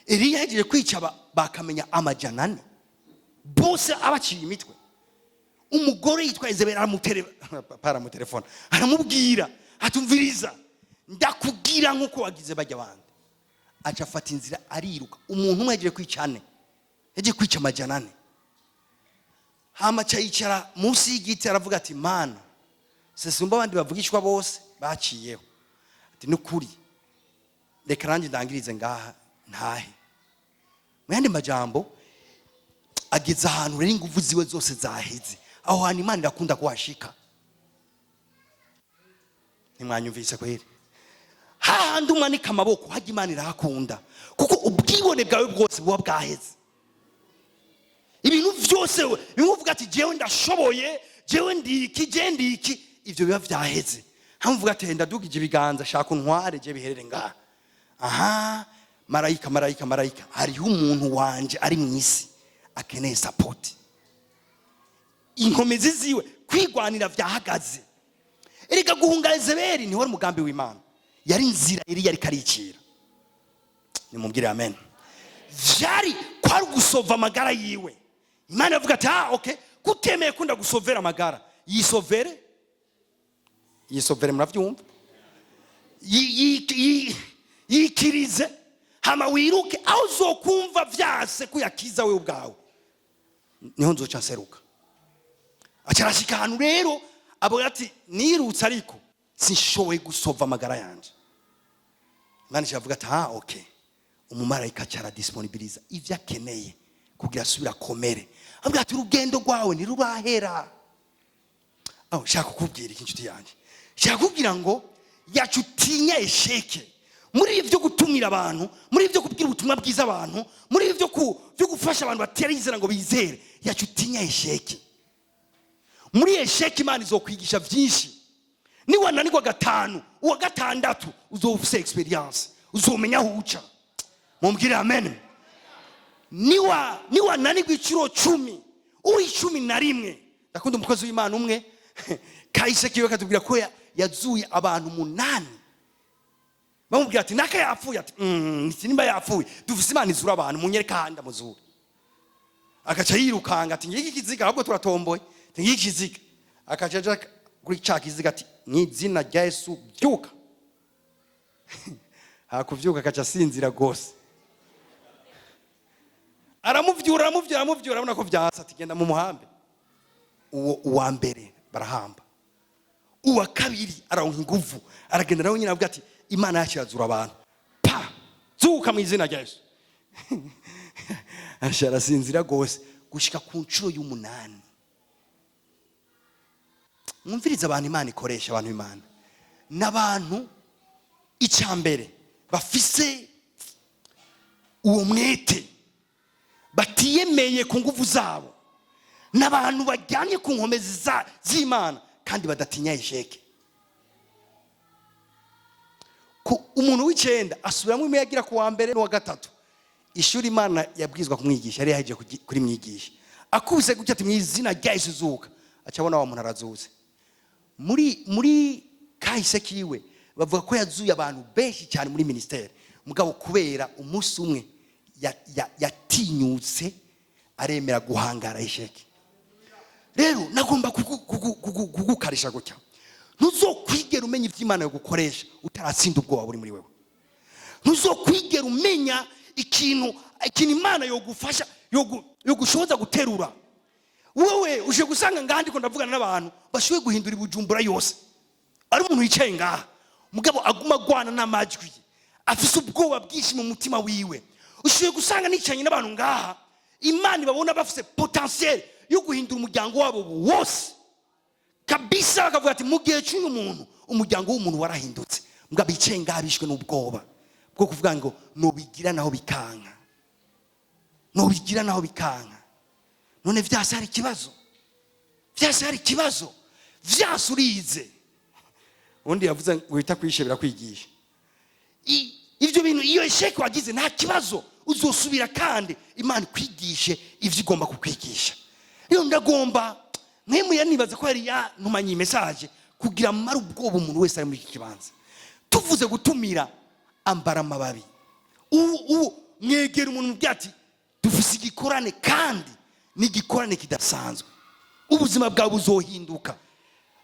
Eliya yahejeje kwica bakamenya 400 bose, abaciye imitwe. Umugore yitwa Izebeli aramutelefona, aramubwira atumviriza: "Ndakubwira nk'uko wagize bajya abandi." Aca afata inzira, ariruka. Umuntu umwe yagiye kwica ane, yagiye kwica 400. Hama aca yicara munsi y'igiti, aravuga ati: "Mana, sesumba abandi bavugishwa bose baciyeho." Ati: "Nukuri, reka nanjye ndangirize ngaha, ntahe." Mu yandi majambo, ageze ahantu rero ingufu ziwe zose zaheze. Aho hantu Imana irakunda kuhashika. Ntimwanyumvise kweri? Hahandi umanika amaboko, hajya Imana irahakunda, kuko ubwibone bwawe bwose buba bwaheze. Ibintu byose bimwe uvuga ati: "Jewe ndashoboye, jewe ndiki, jewe ndiki," ibyo biba byaheze. Hamwe uvuga ati: "Ndadugije ibiganza, shaka untware, je biherere ngaha." Aha marayika, marayika, marayika, hariho umuntu wanje ari mu isi akeneye support. Inkomezi ziwe, kwigwanira byahagaze. Erega guhunga Ezeberi niho wari umugambi w'Imana, yari inzira yari yariko arikira. Nimubwire amen. Vyari kwari gusova amagara yiwe. Imana yavuga ati: "Ah, okay, kutemeye kunda gusovera amagara, yisovere, yisovere." Muravyumva? Yikirize, hama wiruke. Aho uzokumva vyase kuyakiza wewe ubwawe, niho nzoca nseruka. Aca arashika ahantu rero avuga ati: "Nirutse ariko sinshoboye gusova amagara yanje." Imana iravuga ati: "Ah, okay." Umumarayika aca aradisponibiliza ivyo akeneye kugira asubire akomere. Avuga ati: "Urugendo rwawe ntirurahera." Aho shaka kukubwira iki, inshuti yanjye? Shaka kukubwira ngo yacu utinya échec muri ibi byo gutumira abantu, muri ibi byo kubwira ubutumwa bwiza abantu, muri ibi byo gufasha abantu batarizera ngo bizere. Yacu utinya échec. Muri échec Imana izokwigisha byinshi. Niwananirwa gatanu, uwa gatandatu uzoba ufise expérience, uzomenya aho uca. Mumbwire amen. Niwananirwa inshuro 10, uw'icumi na rimwe. Ndakunda umukozi w'Imana umwe, kahise kiwe katubwira ko yazuye abantu 8. Bamubwira ati: "Naka yapfuye." Ati: Nimba yapfuye, dufise Imana izura abantu, munyereke ahandi amuzure." Agaca yirukanga ati: "Ngiki kiziga, ahubwo turatomboye." Ati: "Ngiki kiziga." Akaca aja kuri ca kiziga ati: "Mw'izina rya Yesu, byuka." Hakuvyuka akaca asinzira gose. Aramuvyura, aramuvyura, aramuvyura, arabona ko vyanse, ati: "Genda mu muhambe." Uwo uwa mbere barahamba. Uwa kabiri aronka inguvu, aragenda nawe nyine, avuga ati: "Imana yacu irazura abantu." Pa, "Zuka mu izina rya Yesu." Asha arasinzira gose gushika ku nshuro y'umunani. Mwumvirize abantu Imana ikoresha. Abantu Imana n'abantu, icya mbere bafise uwo mwete, batiyemeye ku nguvu zabo, n'abantu bajyanye ku nkomezi z'Imana kandi badatinya échec. Ku umuntu w'icyenda asubiramo imwe yagira ku wa mbere n'uwa gatatu. Ishuri Imana yabwirizwa kumwigisha yari yahejeje kurimwigisha. Akubise gutya ati: "Mu izina rya Yesu, zuka." Aca abona wa muntu arazutse. Muri kahise kiwe bavuga ko yazuye abantu benshi cyane muri ministère, mugabo kubera umunsi umwe yatinyutse aremera guhangara échec. Rero nagomba kugukarisha gutya: ntuzokwigera umenya ibyo Imana yo gukoresha utaratsinda ubwoba buri muri wewe. Ntuzokwigera umenya ikintu Imana yogufasha, yogushoboza guterura. Wowe uje gusanga ngaha ndiko ndavugana n'abantu bashoboye guhindura Ibujumbura yose, ari umuntu yicaye ngaha, mugabo aguma agwana n'amajwi, afise ubwoba bwinshi mu mutima wiwe. Ushoboye gusanga nicanye n'abantu ngaha Imana ibabona bafise potentiel yo guhindura umuryango wabo wose kabisa, bakavuga ati: "Mu gihe cy'uyu muntu umuryango w'umuntu warahindutse." Mugabo bicaye ngaha bishwe n'ubwoba bwo kuvuga ngo nubigira naho bikanka, nubigira naho bikanka. None vyase hari ikibazo, vyase hari ikibazo, vyase urize. Ubundi yavuze ngo wita kwishe birakwigisha. Ivyo bintu, iyo échec wagize, nta kibazo, uzosubira kandi Imana ikwigishe ivyo igomba kukwigisha. Rero ndagomba mwe nibaza ko yari yantumanye iyi message kugira mara ubwoba umuntu wese ari muri iki kibanza. Tuvuze gutumira, ambara amababi. Ubu mwegera umuntu, mubwira ati: "Dufise igikorane kandi ni igikorane kidasanzwe, ubuzima bwawe buzohinduka."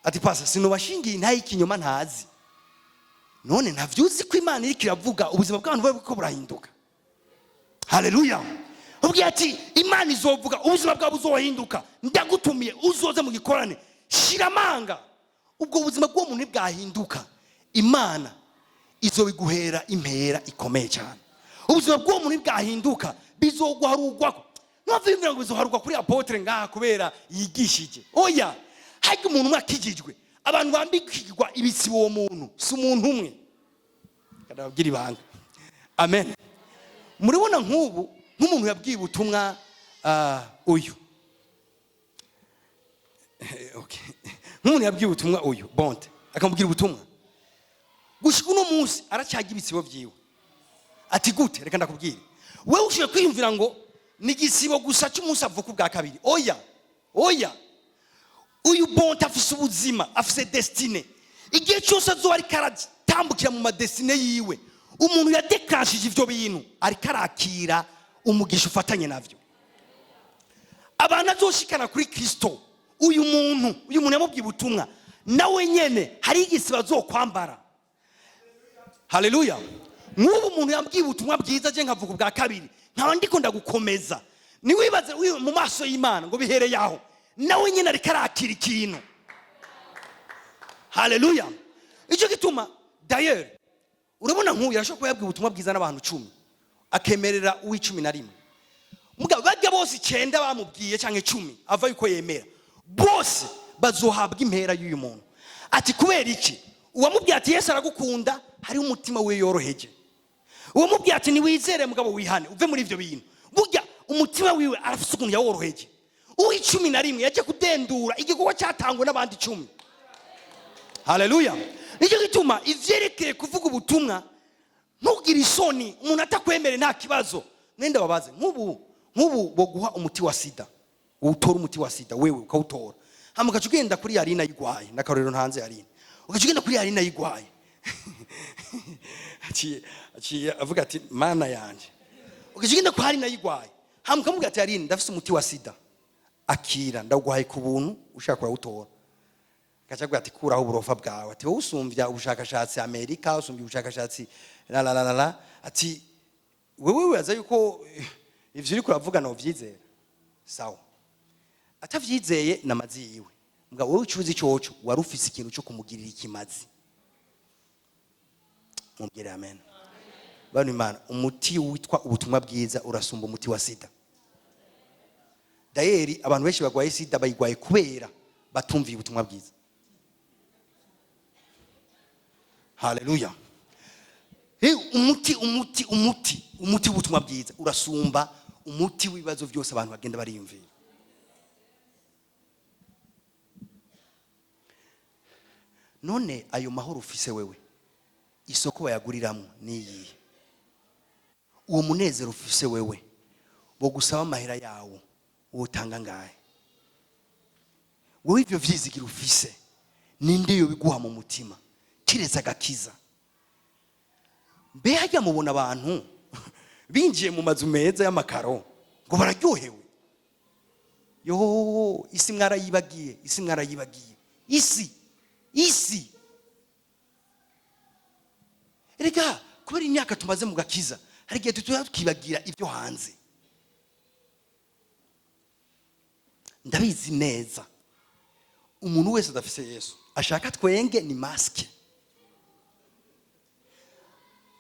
Ati: "Pasa sinubashingiye ntaye ikinyoma ntazi." None ntavyuzi ko Imana iriko iravuga, ubuzima bw'abantu bube buriko burahinduka? Haleluya! Ubwiye ati: "Imana izovuga, ubuzima bwawe buzohinduka, ndagutumiye uzoze mu gikorane." Shira amanga, ubwo buzima bw'uwo muntu ntibwahinduka, Imana izobiguhera impera ikomeye cyane. Ubuzima bw'uwo muntu ntibwahinduka, bizoguharugwako. Ntuwumvira ngo bizoharugwa kuri apôtre ngaha kubera yigishije. Oya, harya umuntu umwe akijijwe, abantu bambikirwa ibisibo, uwo muntu si umuntu umwe. Ndababwira ibanga. Amen. Murabona nk'ubu nk'umuntu yabwiye ubutumwa, uyu. Okay. Nk'umuntu yabwiye ubutumwa uyu bonte, akamubwira ubutumwa, gushika uno munsi aracyajya ibisibo vyiwe. Ati: "Gute?" Reka ndakubwire. Wewe ushoboye kwiyumvira ngo ni igisibo gusa cy'umunsi avuka ubwa kabiri. Oya, oya, uyu bonte afise ubuzima, afise destinée. Igihe cyose azoba ariko aratambukira mu ma destinée yiwe, umuntu yadekanshije ivyo bintu ariko arakira umugisha ufatanye navyo. Abantu azoshikana kuri Kristo, uyu muntu yamubwiye ubutumwa, nawe nyene hari igisibo azokwambara. Haleluya! Nk'ubu umuntu yambwiye ubutumwa bwiza, je nkavuga ubwa kabiri, nkaba ndiko ndagukomeza, ntiwibaze mu maso y'Imana ngo bihereye aho. Nawe nyine ariko arakira ikintu. Haleluya! Icyo gituma d'ailleurs urabona nk'uyu arashobora kuba yabwiye ubutumwa bwiza n'abantu 10, akemerera uw'icumi na rimwe. Mugabo bajya bose 9 bamubwiye cyangwa 10 ava yuko yemera, bose bazohabwa impera y'uyu muntu. Ati: "Kubera iki?" Uwamubwiye ati: "Yesu aragukunda," hariho umutima we yoroheje. Uwamubwiye ati: "Niwizere mugabo wihane uve muri ibyo bintu," burya umutima wiwe arafite ukuntu yaworoheje. Uw'icumi na rimwe yaje kudendura igikorwa cyatangwe n'abandi 10. Haleluya! Nicyo gituma ivyerekeye kuvuga ubutumwa, ntugire isoni. Umuntu atakwemere nta kibazo. Mwenda babaze nk'ubu. Nk'ubu boguha umuti wa sida, utora umuti wa sida wewe ukawutora, hama ugaca ugenda kuri Yarina yigwaye. N'akarorero ntanze, Yarina. Ugaca ugenda kuri Yarina yigwaye, aciye avuga ati: "Mana yanje." Ugaca ugenda kwa Yarina yigwaye, hama ukamubwira ati: "Yarina, ndafise umuti wa sida, akira, ndawuguhaye ku buntu, ushaka urawutora." Gaca avuga ati: "Kuraho uburofa bwawe." Ati: "Wowe usumvya ubushakashatsi Amerika, usumvya ubushakashatsi la la la la la." Ati: "Wewe wibaza yuko ivyo uriko uravuga novyizera?" Sawa, atavyizeye namazi yiwe. Mbwa wowe ucuzi coco wari ufise ikintu cyo kumugirira ikimazi. Mubwire amen. Bano Imana, umuti witwa ubutumwa bwiza urasumba umuti wa sida. D'ailleurs, abantu benshi bagwaye sida bayigwaye kubera batumviye ubutumwa bwiza. Haleluya! Umuti w'ubutumwa bwiza urasumba umuti w'ibibazo byose abantu bagenda bariyumvira. None ayo mahoro ufise wewe, isoko bayaguriramo niyihe? Uwo munezero ufise wewe, bogusaba amahera yawo wotanga ngahe? Wowe ivyo vyizigira ufise, ninde yobiguha mu mutima kiretse agakiza? Mbe hajya mubona abantu binjiye mu mazu meza y'amakaro ngo bararyohewe? Yo, isi mwarayibagiye, isi mwarayibagiye, isi, isi. Erega kubera imyaka tumaze mu gakiza, hari igihe tuba tukibagira ibyo hanze. Ndabizi neza, umuntu wese adafise Yesu ashaka twenge ni masike.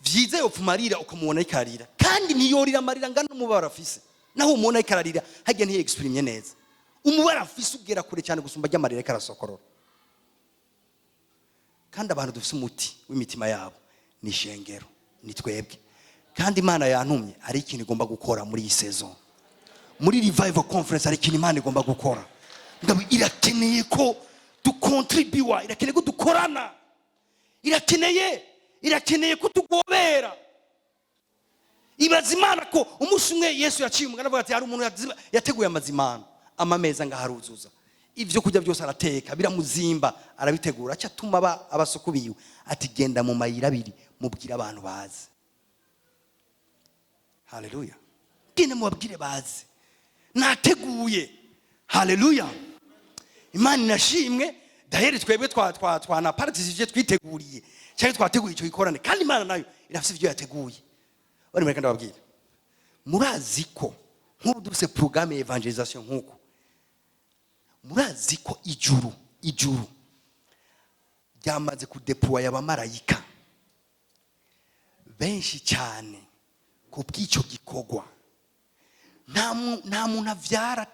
Vyiza yopfuma arira, ukamubona ariko ararira, kandi ntiyorira amarira angana n'umubabaro afise. Naho umubona ariko ararira, harya ntiyexprime neza. Umubabaro afise ugera kure cyane gusumba ry'amarira ariko arasokorora. Kandi abantu dufise umuti w'imitima yabo ni ishengero, ni twebwe. Kandi Imana yantumye, hari ikintu igomba gukora muri iyi saison, muri revival conference. Hari ikintu Imana igomba gukora. Ngabo irakeneye ko dukontribiwa, irakeneye ko dukorana, irakeneye ko tugobera. Ibaza Imana ko umunsi umwe Yesu yaciye umugani avuga ati: "Hari umuntu yateguye amazimano, amameza ngaho aruzuza ibyo kurya byose, arateka biramuzimba, arabitegura, aca atuma abasuku biwe ati: 'Genda mu mayira abiri, mubwire abantu baze.'" Haleluya! "Genda mubabwire baze, nateguye." Haleluya! Imana inashimwe. D'ailleurs, twebwe twanapartisije, twiteguriye cyangwa twateguye icyo gikorane, kandi Imana nayo irafite ibyo yateguye. Bari mureka ndababwira, murazi ko nk'ubu dufise programme ya evangelisation, nk'uko murazi ko ijuru ryamaze kudeploya abamarayika benshi cyane ku bw'icyo gikorwa. Nta muntu avyara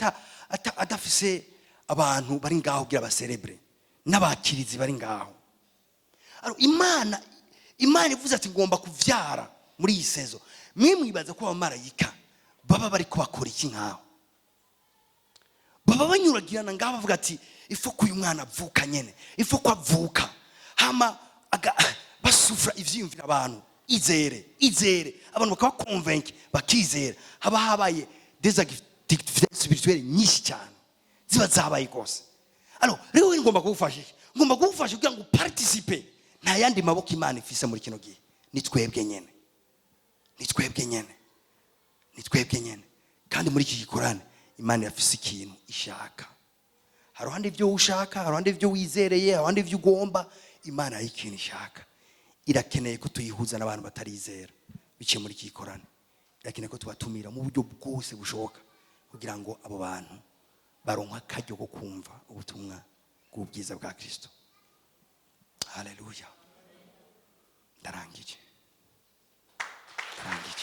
adafise abantu bari ngaho kugira baserebure n'abakirizi bari ngaho. Alors, Imana ivuze ati: "Ngomba kuvyara muri iyi saison." Mwe mwibaza ko abamarayika baba bari kubakora iki nkaho? Baba banyuragirana ngaho, bavuga ati: "Ifo ko uyu mwana avuka nyene, ifo ko avuka." Hama basufura ivyiyumvira abantu: "Izere, izere." Abantu bakaba convaincu, bakizera. Haba habaye des activités spirituelles nyinshi cyane, ziba zabaye rwose. Alors rero wewe, ngomba kugufasha iki? Ngomba kugufasha kugira ngo participe. Nta yandi maboko Imana ifise muri kino gihe, ni twebwe nyene, ni twebwe nyene, ni twebwe nyene. Kandi muri iki gikorane Imana irafise ikintu ishaka. Haruhande ibyo ushaka, haruhande ibyo wizereye, haruhande ibyo ugomba, Imana hari ikintu ishaka. Irakeneye ko tuyihuza n'abantu batarizera biciye muri iki gikorane. Irakeneye ko tubatumira mu buryo bwose bushoboka kugira ngo abo bantu baronke akaryo ko kumva ubutumwa bw'ubwiza bwa Kristo. Haleluya! Ndarangije, ndarangije.